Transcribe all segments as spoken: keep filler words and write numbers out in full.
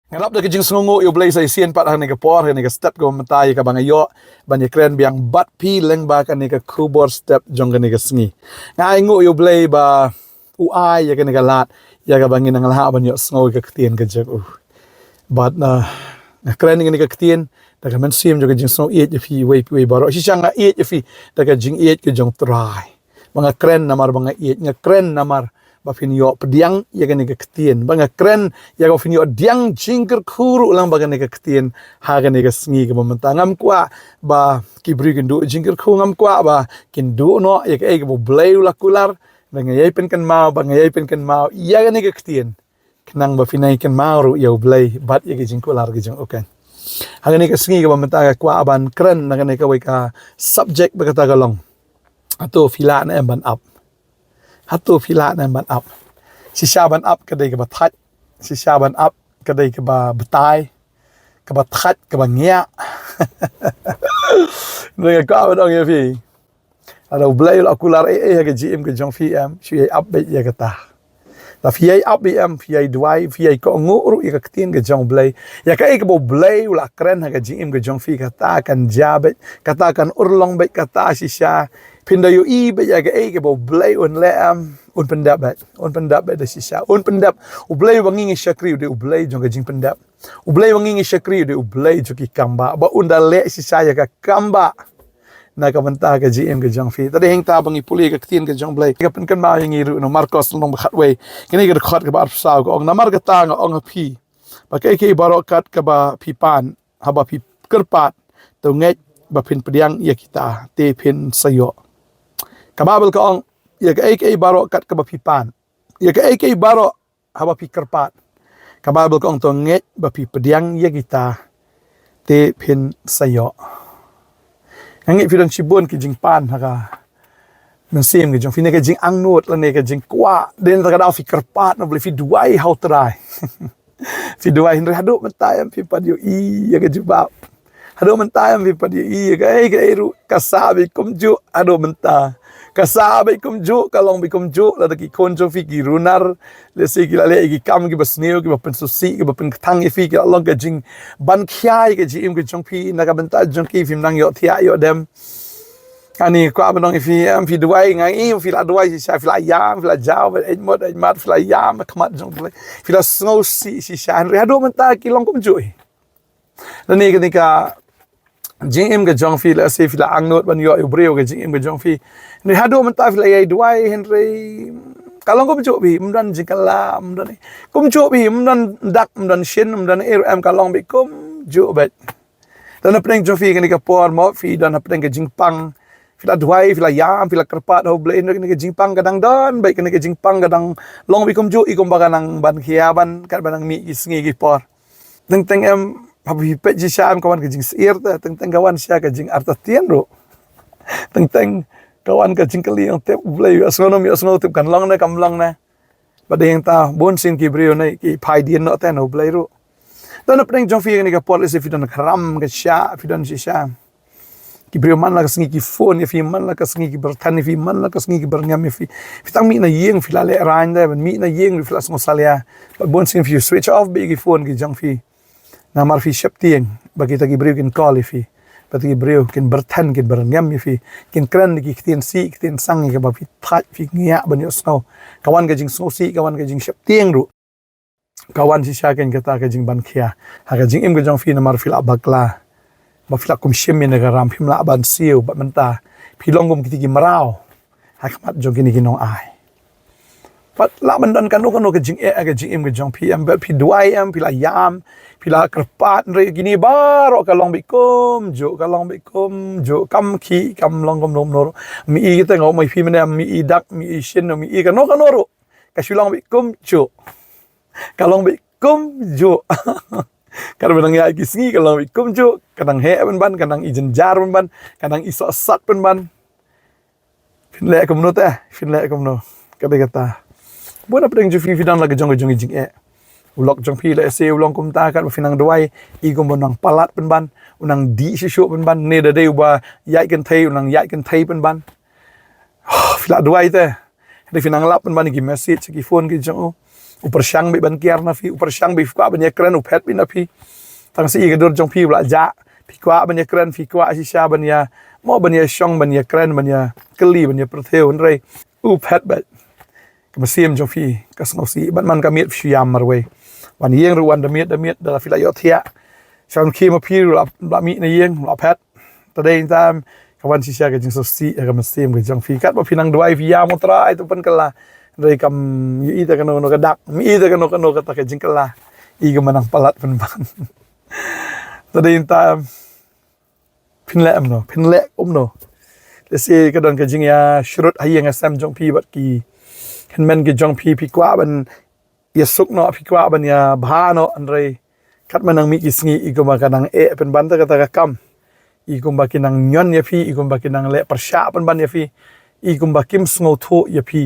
Nga dap da ka jingsngewnguh ïa U Blei sa shisien pat ha kane ka por, ha kane ka step kaba mynta ïa kaba nga ïoh ban ïakren biang bad phi lyngba kane ka khubor step jong kane ka sngi. Nga ai nguh ïa U Blei ba u ai ïa kane ka lad ïa kaba ngin nang lah ban ïohsngew ïa ka ktien ka jong u. Bad na nga kren ïa kane ka ktien da ka mynsiem jong ka jingsngew ïeit ïa phi iwei pa iwei baroh. Shisha nga ïeit ïa phi da ka jingïeit ka jong U Trai. Ba nga kren namar ba nga ïeit, nga kren namar ba phin ïoh pdiang ïa kane ka ktien. Ba nga kren ïa kaba phin ïoh pdiang jingkyrkhu ruh lang ba kane ka ktien ha kane ka sngi kaba mynta. Ngam kwah ba ki briew kin duh jingkyrkhu, ngam kwah ba kin duh noh ïa kaei kaba U Blei u la kular. Ba nga ïai pynkynmaw, ba nga ïai pynkynmaw ïa kane ka ktien. Khnang ba phin ïai kynmaw ruh ïa U Blei bad ïa ka jingkular ka jong u kan. Ha kane ka sngi kaba mynta nga kwah ban kren na kane kawei ka subject ba kata ka long. Hato phi lah ne em ban ap? Hato phi lah ne em ban ap? Shisha ban ap ka dei kaba thait, shisha ban ap ka dei kaba batai, kaba thait, kaba ngiah. Nga kwah ban ong ïa phi. Lada U Blei u la kular ei ei ha ka jingim ka jong phi em, shu ïai ap beit ïa kata. Lada phi ïai ap beit em, phi ïai duwai, phi ïai kohnguh ruh ïa ka ktien ka jong U Blei. Ïa kaei kaba U Blei u la kren ha ka jingim ka jong phi, kata kan jia beit, kata kan urlong beit, kata shisha. Phin da ïohi beit ïa kaei kaba U Blei un leh em, un pyndep beit, un pyndep beit da shisha, un pyndep. U Blei uba ngi ngi shakri u dei U Blei jong ka jingpyndep. U Blei uba ngi ngi shakri u dei U Blei jong ki kambah. Ba un da leh shisha ïa ka kambah na ka bynta ka jingim ka jong phi. Te hangta ba ngi pule ka ktien ka jong U Blei, ka pynkynmaw ïa ngi ruh na Markos lynnong ba khatwei, kane ka dkhot kaba arphew saw, ka ong, namar kata nga ong ha phi ba kaei kaei baroh kat kaba phi pan haba phi kyrpad, to ngeit ba phin pdiang ïa kita te phin sa ïoh. Ka Baibl ka ong, ïa kaei kaei baroh kat kaba phi pan, ïa kaei kaei baroh haba phi kyrpad, ka Baibl ka ong, to ngeit ba phi pdiang ïa kita te phin sa ïoh. Nga ngeit phi don shibun ki jingpan ha ka mynsiem ka jong phi, ne ka jingangnud lane ka jingkwah. Dei na kata ka daw phi kyrpad na U Blei, phi duwai ha U Trai. Phi duwai, hynrei haduh mynta em phi pat ïohi ïa ka jubab? Haduh mynta em phi pat ïohi ïa kaei kaei ruh? Ka sah beit kumjuh haduh mynta. Ka sah beit kumjuh, ka long beit kumjuh. Lada ki khun jong phi ki runar, lehse ki la leh ïa ki kam kiba sniew, kiba pynsngewsih, kiba pynkthang ïa phi, ki la long ka jingban khia ïa ka jingim ka jong phi. Na ka bynta jong ki phim nang ïohthiah ïoh dem. Ani kwah ban ong ïa phi em, phi duwai, nga i phi la duwai shisha, phi la ïam, phi la jaw bad eit mut eit mat, phi la ïam ha khmat jong U Blei, phi la sngewsih shisha, hynrei haduh mynta ki long kumjuh hi. Lane kane ka jingim ka jong phi, lehse phi la angnud ban ïoh ïa u briew ha ka jingim ka jong phi, hynrei haduh mynta phi la ïai duwai hynrei ka long kumjuh beit, ym don jingkylla, ym don kumjuh beit, ym don dak, ym don shin, ym don ei ruh em, ka long beit kumjuh beit. Don hapdeng jong phi kane ka por mo, phi don hapdeng ka jingpang. Phi la duwai, phi la ïam, phi la kyrpad ha U Blei, hynrei kane ka jingpang ka dang don beit, kane ka jingpang ka dang long beit kumjuh, i kumba ka nang ban khia ban, katba nang mih ki sngi ki por. Teng teng em, haba phi peit shisha em, ka wan ka jingsyier te, teng teng ka wan shisha ka jingartatien ruh. Teng teng ka wan ka jingkylli, ong tip U Blei, ïohsngew ne ym ïohsngew, tip kan long ne kam long ne. Bad dei hangta bun sien ki briew ne ki phai dien noh te na U Blei ruh. Don hapdeng jong phi kane ka por, lehse phi don ka ram ka shah, phi don shisha. Ki briew man la ka sngi ki phone ïa phi, man la ka sngi ki byrthen ïa phi, man la ka sngi ki byrngem ïa phi. Phi tang mih na ïing phi la lehraiñ de, ban mih na ïing phi la sngewsalia. Bad bun sien phi switch off beit ki phone ki jong phi. Namar phi sheptieng ba kita ki briew kin call ïa phi, ba kita ki briew kin byrthen, kin byrngem ïa phi, kin kren da ki ktien sih ktien sang ïa kaba phi thait, phi ngiah ban ïohsngew. Ka wan ka jingsngewsih, ka wan ka jingsheptieng ruh. Ka wan shisha kein kata ka jingban khia ha ka jingim ka jong phi, namar phi la bakla ba phi la kum shim ïa kane ka ram, phim lah ban siew, bad mynta phi long kum kita ki mraw ha khmat jong kine ki nongai. Pat lah ban don kano kano ka jingeh ha ka jingim ka jong phi em, bad phi duwai em, phi la ïam, phi la kyrpad, hynrei kine baroh ka long beit kumjuh, ka long beit kumjuh, kam khih, kam long kumno kumno ruh. Me i kita, nga ong ma phi mynne, me i dak, me i shin, me i kano kano ruh, ka shu long beit kumjuh. Ka long beit kumjuh. Katba nang ïaid ki sngi ka long beit kumjuh, ka nang heh pynban, ka nang i jynjar pynban, ka nang i sohsat pynban. Phin leh kumno te, phin leh kumno? Ka dei kata. Bun hapdeng jong phi phi don la ka jong ka jong i jingeh. U lok jong phi lehse u long kumta, katba phi nang duwai, i kumba u nang palat pynban, u nang dih shuh shuh pynban, ne da dei uba ïaid kynthei, u nang ïaid kynthei pynban. Phi la duwai te, hynrei phi nang lap pynban ïa ki message ki phone ki jong u. U pyrshang beit ban kiar na phi, u pyrshang beit phi kwah ban ïakren, u phet beit na phi. Tang sa i ka dur jong phi u la jah. Phi kwah ban ïakren, phi kwah shisha ban ïa, mo ban ïa shong, ban ïakren, ban ïa kylli, ban ïa pyrthew, hynrei u phet beit. Ka mynsiem jong phi ka sngewsih, bad man ka miet phi shu ïam marwei. Wan ïeng ruh wan da miet da miet, da phi la ïohthiah. Shan khie ma phi ruh la, la mih na ïeng, la phet. Ta dei tam ka wan shisha ka jingsngewsih ha ka mynsiem ka jong phi. Katba phi nang duwai phi ïam, U Trai to pynkylla. Hynrei kam ïohi ta kano kano ka dak, ym ïohi ta kano kano kata ka jingkylla. I kumba nang palat pynban. Ta dei tam phin leh kumno, phin leh kumno. Lehse ka don ka jingïashrut ha ïing ha sem jong phi bad ki hynmen ki jong phi, phi kwah ban ïasuk noh, phi kwah ban ïabha noh, hynrei katba nang mih ki sngi i kumba ka nang eh pynban ta kata ka kam. I kumba ki nang ñion ïa phi, i kumba ki nang leh pyrshah pynban ïa phi, i kumba kim sngewthuh ïa phi,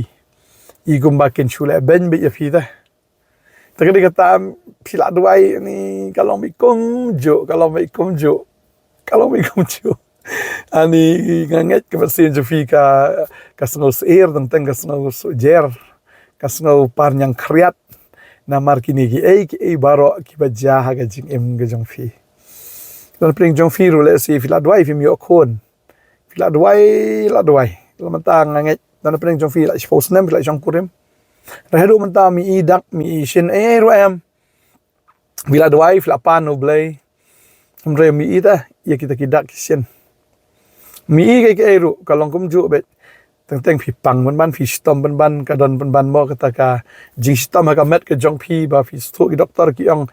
i kumba kin shu leh beiñ beit ïa phi te. Ta ka dei kata, phi la duwai, ani ka long beit kumjuh, ka long beit kumjuh, ka long beit kumjuh. Ani nga ngeit ka mynsiem jong phi ka, ka sngewsyier, teng teng ka sngewsyier, ka sngew parñiang khriat. Namar kine kiei kiei baroh kiba jia ha ka jingim ka jong phi. Don pdeng jong phi ruh lehse phi la duwai phim ïoh khun. Phi la duwai, la duwai. La mynta nga ngeit don pdeng jong phi la shiphew snem phi la shongkurim. Hynrei haduh mynta ym i dak, ym i shin ei ei ruh em. Phi la duwai, phi la pan U Blei. Hynrei ym i ta ïa kita ki dak ki shin. Ym i kiei kiei ruh, ka long kumjuh beit. Teng teng phi pang pynban, phi shitom pynban, ka don pynban mo kata ka jingshitom ha ka met ka jong phi, ba phi sngewthuh ki doktor ki ong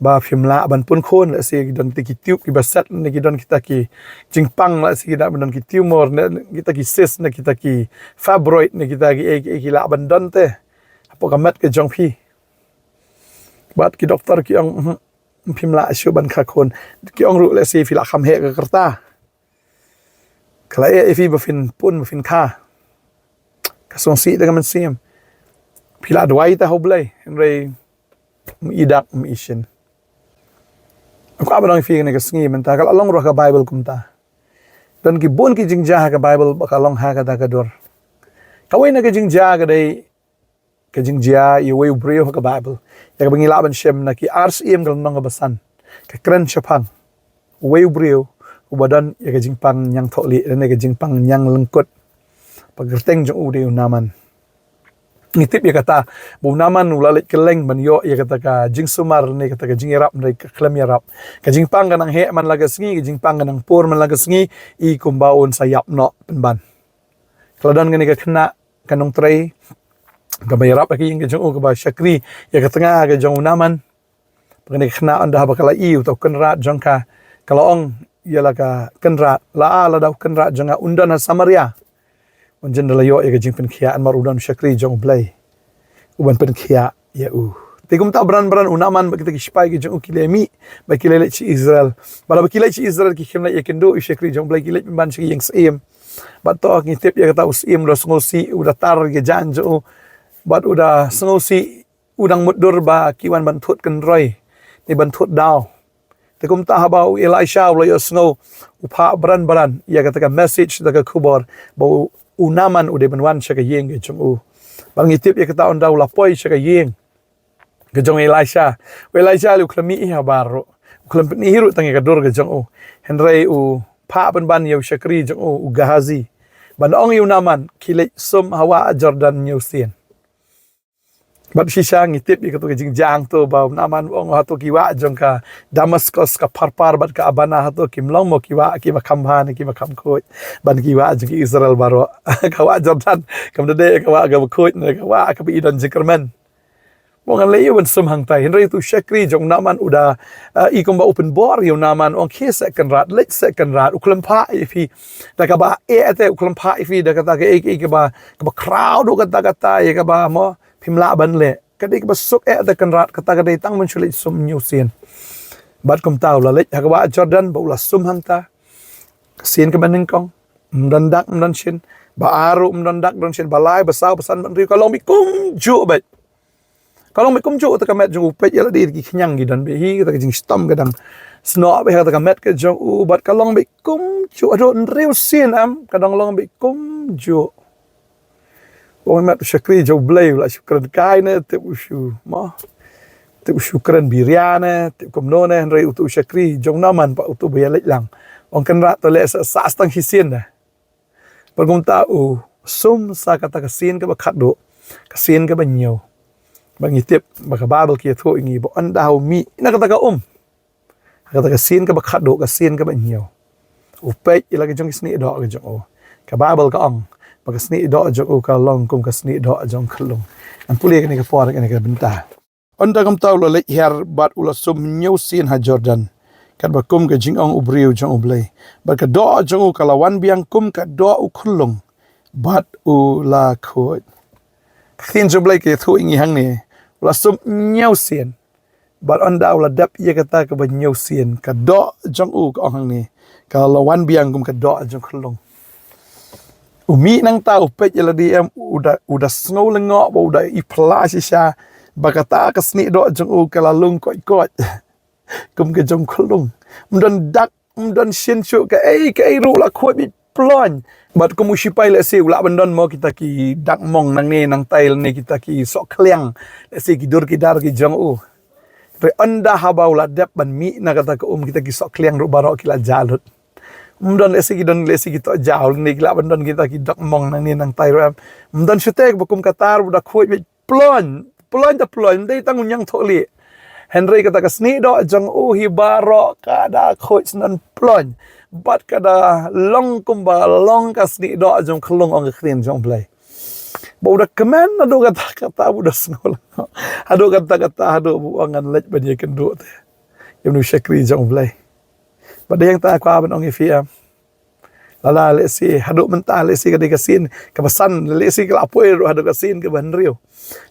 ba phim lah ban pun khun, lehse ki don kita ki tube kiba set, ne ki don kita ki jingpang, lehse ki don ki tumor, ne kita ki cyst, ne kita ki fibroid, ne kita kiei kiei ki lah ban don te hapoh ka met ka jong phi. Bad ki doktor ki ong, mhm, phim lah shuh ban kha khun. Ki ong ruh lehse phi la kham heh ka rta. Ka la eh ïa phi ba phin pun, ba phin kha. Ka sngewsih ta ka mynsiem. Phi la duwai ta ha U Blei, hynrei ym i dak, ym i shin. Nga kwah ban ong ïa phi kane ka sngi mynta, ka la long ruh ha ka Baibl kumta. Don ki bun ki jingjia ha ka Baibl ba ka long ha kata ka dur. Kawei na ka jingjia ka dei ka jingjia ïa uwei u briew ha ka Baibl. Ïa kaba ngi lah ban shem na Ki Ar Syiem ka lynnong kaba san. Ka kren shaphang uwei u briew uba don ïa ka jingpang ñiangthohlieh lane ka jingpang ñianglyngkut. Ba ka kyrteng jong u dei u Naaman. Ngi tip ïa kata ba u Naaman u la leit kylleng ban ïoh ïa kata ka jingsumar ne kata ka jingïarap, ne ka khlem ïarap. Ka jingpang ka nang heh man la ka sngi, ka jingpang ka nang pur man la ka sngi, i kumba un sa ïap noh pynban. Ka la don kane ka khynnah ka nongtrei kaba ïarap ha ka ïing ka jong u, kaba shakri ïa ka tnga ka jong u Naaman. Ba kane ka khynnah ynda haba ka la ïohi uta u kynrad jong ka, ka la ong ïa la ka kynrad, la ah, lada u kynrad jong nga un don ha Samaria, un jin da la ïoh ïa ka jingpynkhiah, namar u don u shakri jong U Blei uban pynkhiah ïa u. Te kumta bran bran u Naaman bad kita ki shipai ki jong u ki la mih bad ki la leit sha Israel. Bad haba ki leit sha Israel ki khlem leit ïakynduh ïa u shakri jong U Blei, ki leit pynban sha ka ïing syiem. Bad to ngi tip ïa kata u syiem u da sngewsih, u da tar ïa ka jaiñ jong u. Bad u da sngewsih, u dang mutdur ba ki wan ban thut kynroi ne ban thut daw. Te kumta haba u Elisha u la ïohsngew, u phah bran bran ïa kata ka message, kata ka khubor ba u, u Naaman u dei ban wan sha ka ïing ka jong u. Bad ngi tip ïa kata, ynda u la poi sha ka ïing ka jong Elisha, u Elisha lei u khlem mih hi habar ruh, u khlem pyni hi ruh tang ïa ka dur ka jong u. Hynrei u phah pynban ïa u shakri jong u, u Gehazi, ban ong ïa u Naaman, khie leit sum ha wah Jordan hynñiew sien. Bad shisha ngi tip ïa kato ka jingjia hangto ba u Naaman u ong, hato ki wah jong ka Damascus, ka Pharpar bad ka Abana, hato kim long mo ki wah kiba kham bha ne kiba kham khuid ban ki wah jong ki Israel baroh? Ka wah Jordan kam da dei ka wah kaba khuid ne ka wah kaba i don jingkyrmen. Mo ngan leit ïa u ban sum hangtai. Hynrei uto u shakri jong u Naaman u da, eh, i kumba u pynbor ïa u Naaman, u ong, khie seh kynrad, leit seh kynrad, u khlem phah ïa phi da kaba eh te, u khlem phah ïa phi da kata kaei kaei kaba, kaba khraw duh katta katta ïa kaba mo phim lah ban leh. Ka dei kaba suk eh te kynrad, kata ka dei tang ban shu leit sum hynñiew sien. Bad kumta u la leit ha ka wah Jordan bad u la sum hangta. Sien kaba nyngkong, ym don dak ym don shin. Ba ar ruh ym don dak don shin. Ba lai, ba saw, ba san, ba hynriew, ka long beit kumjuh beit. Ka long beit kumjuh, kata ka met jong u, peit ïa lade, ki khñiang ki don beit hi, kata ka jingshitom ka dang snoh beit ha kata ka met ka jong u, bad ka long beit kumjuh, haduh hynriew sien em, ka dang long beit kumjuh. Ong mat u shakri jong u Blei u la shu kren kai ne, tip u shu mo. Tip u shu kren biria ne, tip kumno ne, hynrei utu u shakri jong u Naaman pat utu ba ïa leit lang. Ong kynrad to leh sa, sa stang shisien ne. Bad kumta u sum sa kata ka sien kaba khatduh, ka sien kaba hynñiew. Ba ngi tip, ba ka Baibl ka ïathuh ïa ngi ba ynda u mih na kata ka um, ha kata ka sien kaba khatduh, ka sien kaba hynñiew, u peit ïa la ka jong ki snieh doh ka jong u. Ka Baibl ka ong ba ka snieh doh jong u ka long kum ka snieh doh jong u khyllung. Ngan pule kane ka por, kane ka bynta. Ynda kumta u la leit hiar bad u la sum hynñiew sien ha Jordan, katba kum ka jingong u briew jong u Blei. Bad ka doh jong u ka la wan biang kum ka doh u khyllung, bad u la khuid. Ka ktien jong u Blei ka ïathuh ïa ngi hangne, u la sum hynñiew sien. Bad ynda u la dep ïa kata kaba hynñiew sien, ka doh jong u, ka ong hangne, ka la wan biang kum ka doh jong u khyllung. U mih nangta u peit ïa lade em, u da, u da sngew lyngngoh bad u da i pla shisha ba kata ka snieh doh jong u ka la lung koit koit kum ka jong u khyllung. Ym don dak, ym don shin shuh, kaei kaei ruh la khuid beit ploiñ. Bad kum u shipai lehse u lah ban don mo kita ki dak mong nangne nangtai lane kita ki sohkhliang, lehse ki dur ki dar ki jong u. Hynrei ynda haba u la dep ban mih na kata ka um, kita ki sohkhliang ruh baroh ki la jah lut. Ym don lehse ki don, lehse ki tohjaw lane ki lah ban don kita ki dak mong nangne nangtai ruh em. Ym don shuh te, ba kum kata ruh da khuid beit ploiñ, ploiñ da ploiñ, ym dei tang u ñiangthohlieh. Hynrei kata ka snieh doh jong u hi baroh ka da khuid sngewdon ploiñ. Bad ka da long kumba long ka snieh doh jong u khyllung, ong ka ktien jong u Blei. Ba u da kmen naduh katta katta, ba u da sngew lyngngoh. Haduh katta katta, haduh ba u ong ngan leit ban ïakynduh te ïa une u shakri jong u Blei. Bad dei hangta nga kwah ban ong ïa phi em. Lada lehse haduh mynta lehse ka dei ka sien kaba san, lehse ka la poi ruh haduh ka sien kaba hynriew.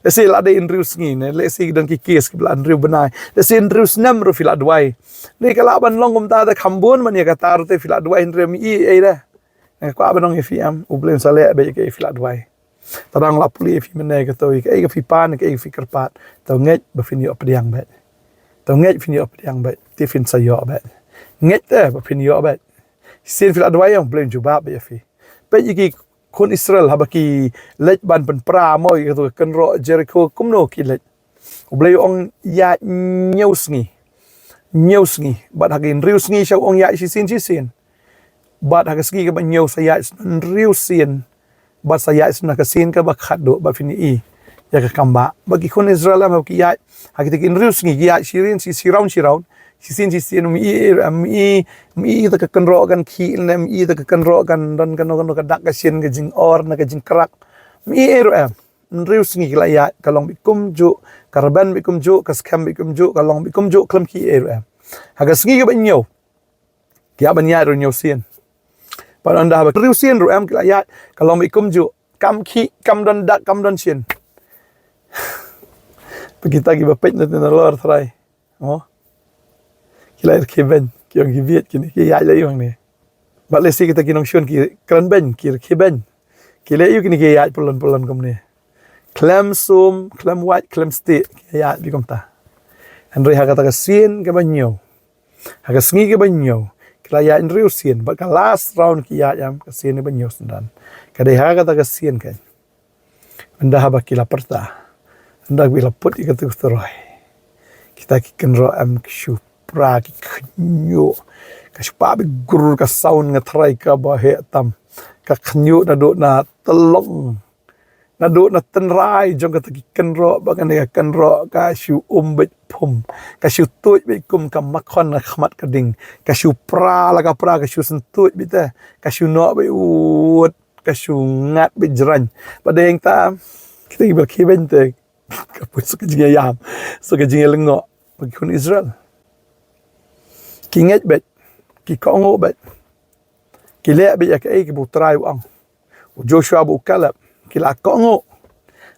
Lehse la dei hynriew sngi ne, lehse ki don ki kes kiba la hynriew bnai. Lehse hynriew snem ruh phi la duwai. Dei ka lah ban long kumta, te kham bun ban ïa kata ruh te phi la duwai hynriew, ym i ei de. Nga kwah ban ong ïa phi em, u Blei un sa leh beit ïa kaei phi la duwai. Tang la pule ïa phi mynne, kato ïa kaei ka phi pan, kaei ka phi kyrpad. To ngeit ba phin ïoh pdiang beit. To ngeit phin ïoh pdiang beit. Te phin sa ïoh beit. Ngeit te ba phin ïoh beit. Shisien phi la duwai, u Blei un jubab beit ïa phi. Peit ïa ki khun Israel haba ki leit ban pynpra mo ïa kato ka kynroh Jerikho, kumno ki leit. U Blei u ong ïaid hynñiew sngi. Hynñiew sngi. Bad ha ki hynriew sngi sha u ong ïaid shisien shisien. Bad ha ka sngi kaba hynñiew sa ïaid hynriew sien. Bad sa ïaid sha ka sien kaba khatduh, bad phin ïohi ïa ka kam ba. Bad ki khun Israel em haba ki ïaid ha kita ki hynriew sngi, ki ïaid shi sien, shi, shi round, shi round. Shisien shisien, ym i ei ruh em, ym i, ym i ïa ka kynroh kan khih ne, ym i ïa ka kynroh kan don kano kano ka dak ka shin, ka jingor ne ka jingkrak. Ym i ei ruh em. Hynriew sngi ki la ïaid, ka long beit kumjuh, ka rben beit kumjuh, ka skhem beit kumjuh, ka long beit kumjuh, khlem khih ei ruh em. Ha ka sngi kaba hynñiew, ki ïaid ban ïaid ruh hynñiew sien. Bad ynda haba hynriew sien ruh em ki la ïaid, ka long beit kumjuh, kam khih, kam don dak, kam don shin. Bad kita kiba peit na te nalor trai. Oh. Ki la rkhie beiñ, ki ong ki bieit kine, ki ïaid la ïoh ne. Bad lehse kita ki nongshun ki kren beiñ, ki rkhie beiñ. Ki leh ïa kine ki ïaid pyllun pyllun kumne. Khlem sum, khlem wait, khlem stieh, ki ïaid beit kumta. Hynrei ha kata ka sien kaba hynñiew, ha ka sngi kaba hynñiew, ki la ïaid hynriew sien, bad ka last round ki ïaid em, ka sien kaba hynñiew syndon. Ka dei ha kata ka sien kan. Ynda haba ki la pyrta, ynda ki la put ïa katu ka turoi, kita ki kynroh em ki shu pra, ki khñiuh, ka shu pah beit grr, ka sound nga tharai kaba heh tam. Ka khñiuh naduh na tyllong, naduh na tynrai jong kata ki kynroh, bad kane ka kynroh ka shu um beit phum, ka shu tuid beit kum ka makhon na khmat ka ding, ka shu pra la ka pra, ka shu syntuid beit te, ka shu noh beit ut, ka shu ngat beit jraiñ. Bad dei hangta kita kiba rkhie beiñ te, ka poi sa ka jingïaïam, sa ka jingïalyngngoh bad ki khun Israel. Ki ngeit beit, ki kohnguh beit, ki leh beit ïa kaei kaba U Trai u ong. U Joshua bad u Kaleb ki la kohnguh.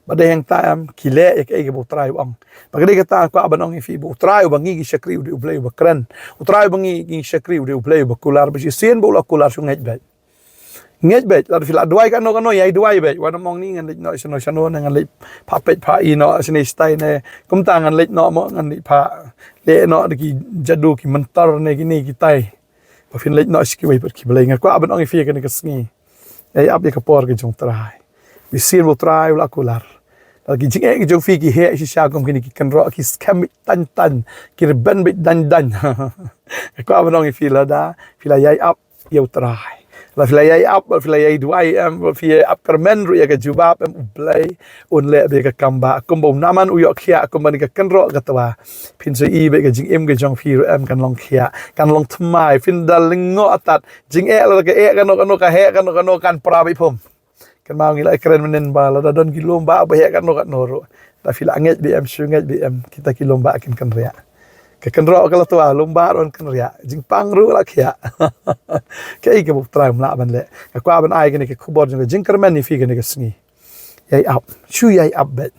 Bad dei hangta em ki leh ïa kaei kaba U Trai u ong. Bad ka dei kata nga kwah ban ong ïa phi ba U Trai uba ngi ngi shakri u dei U Blei uba kren. U Trai uba ngi ngi shakri u dei U Blei uba kular, ba shisien ba u la kular shu ngeit beit. Ngeit beit, lada phi la duwai kano kano, ïai duwai beit. Wat nym ong ni ngan leit noh shano shano ne, ngan leit phah peit phah i noh shane shatai ne. Kumta ngan leit noh mo, ngan leit phah leh noh da ki jadu ki myntar ne kine kitai. Ba phin leit noh sha kiwei pat ki blei. Nga kwah ban ong ïa phi kane ka sngi, ïai ap ïa ka por ka jong U Trai. Mynsiem ba U Trai u la kular. Lada ki jingeh ki jong phi ki heh shisha kum kine ki kynroh, ki skhem beit tang tang, ki rben beit dang dang. Nga kwah ban ong ïa phi, lada phi la ïai ap ïa U Trai, lada phi la ïai ap, lada phi la ïai duwai em, lada phi ïai ap kyrmen ruh ïa ka jubab em, U Blei un leh beit ïa ka kam ba, kumba u Naaman u ïoh khiah, kumba kane ka kynroh ka twa. Phin sa ïohi beit ka jingim ka jong phi ruh em kan long khiah, kan long thymmai, phin da lyngngoh tad. Jingeh lada ka eh kano kano, ka heh kano kano, kan pra beit phom. Kynmaw ngi la kren mynnin ba lada don ki lum bah ba heh katno katno ruh, lada phi la ngeit beit em, shu ngeit beit em, kita ki lum bah kin kynriah. Ka kynroh ka la twa, lum bah ruh kynriah, jingpang ruh la khiah. Kaei kaba U Trai um lah ban leh. Nga kwah ban ai kane ka khubor jong ka jingkyrmen ïa phi kane ka sngi. Ïai ap, shu ïai ap beit.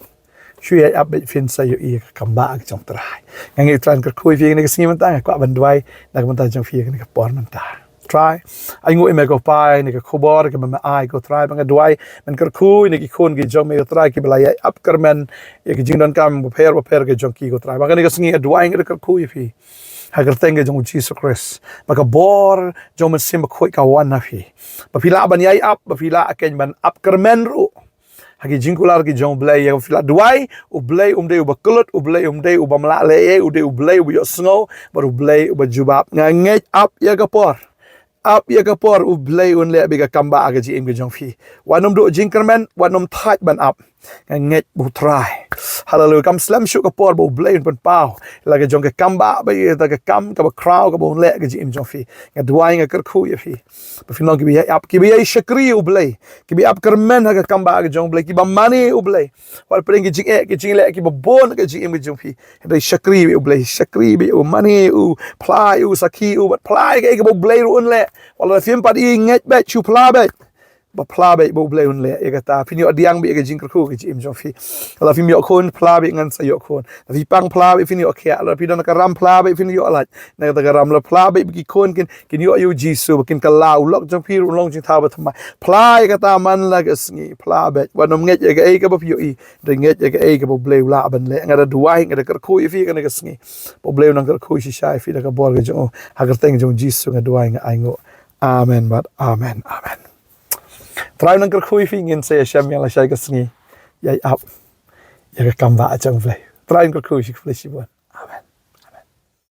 Shu ïai ap beit, phin sa ïohi ïa ka kam ba ka jong U Trai. Nga ngeit U Trai un kyrkhu ïa phi kane ka sngi mynta, nga kwah ban duwai na ka bynta jong phi kane ka por mynta. Trai, ainguh ïa me ko Pa ïa kane ka khubor kaba me ai ko Trai, ba nga duwai men kyrkhu ïa kine ki khun ki jong me ko Trai, kiba la ïai ap kyrmen ïa ki jingdonkam bapher bapher ki jong ki ko Trai. Ba kane ka sngi nga duwai, nga da kyrkhu ïa phi ha ka kyrteng ka jong U Jisu Khrist, ba ka bor jong U Mynsiem Bakhuid ka wan ha phi, ba phi lah ban ïai ap, ba phi lah keiñ ban ap kyrmen ruh ha ki jingkular ki jong U Blei. Ïa kaba phi la duwai, U Blei um dei uba kyllut, U Blei um dei uba ym lah leh ei ei, u dei U Blei uba ïohsngew bad U Blei uba jubab. Nga ngeit, ap ïa ka por, ap ïa ka por, U Blei un leh beit ka kam ba ka jingim ka jong phi. Wat nym duh jingkyrmen, wat nym thait ban ap. Nga ngeit ba U Trai, haleluia, kam slem shuh ka por ba U Blei un pynpaw la ka jong ka kam ba, ba ïa ka kam kaba khraw kaba un leh ka jingim jong phi. Nga duwai, nga kyrkhu ïa phi, ba phin long kiba ïai ap, kiba ïai shakri ïa U Blei, kiba ïai ap kyrmen ha ka kam ba ka jong U Blei, kiba mane ïa U Blei. Wat pdeng ki jingeh ki jingleh kiba bun ka jingim ka jong phi, hynrei shakri beit ïa U Blei, shakri beit ïa U, mane ïa U, phla ïa U, sakhi ïa U, bad phla ïa kaei kaba U Blei ruh un leh. Wat la phim pat ïohi, ngeit beit, shu phla beit, ba phla beit ba U Blei un leh. Ïa kata phin ïoh pdiang beit ïa ka jingkyrkhu ka jingim jong phi. Lada phim ïoh khun, phla beit, ngan sa ïoh khun. Lada phi pang, phla beit, phin ïoh khiah. Lada phi don ka ram, phla beit, phin ïoh lait na kata ka ram. Lada phla beit ba ki khun kin, kin ïoh ïa U Jisu, ba kin kylla, u lok jong phi ruh un long jingthaw bathymmai. Phla ïa kata man la ka sngi, phla beit. Wat nym ngeit ïa kaei kaba phi ïohi, hynrei ngeit ïa kaei kaba U Blei u lah ban leh. Nga da duwai, nga da kyrkhu ïa phi kane ka sngi, ba U Blei un nang kyrkhu shisha ïa phi da ka bor ka jong U. Ha ka kyrteng jong U Jisu nga duwai, nga ainguh. Amen bad amen, amen. Trai un nang kyrkhu ïa phi, ngin sa ïashem ïa lashai ka sngi, ïai ap ïa ka kam ba ka jong U Blei. Trai un kyrkhu ïa phi, khublei shibun. Amen.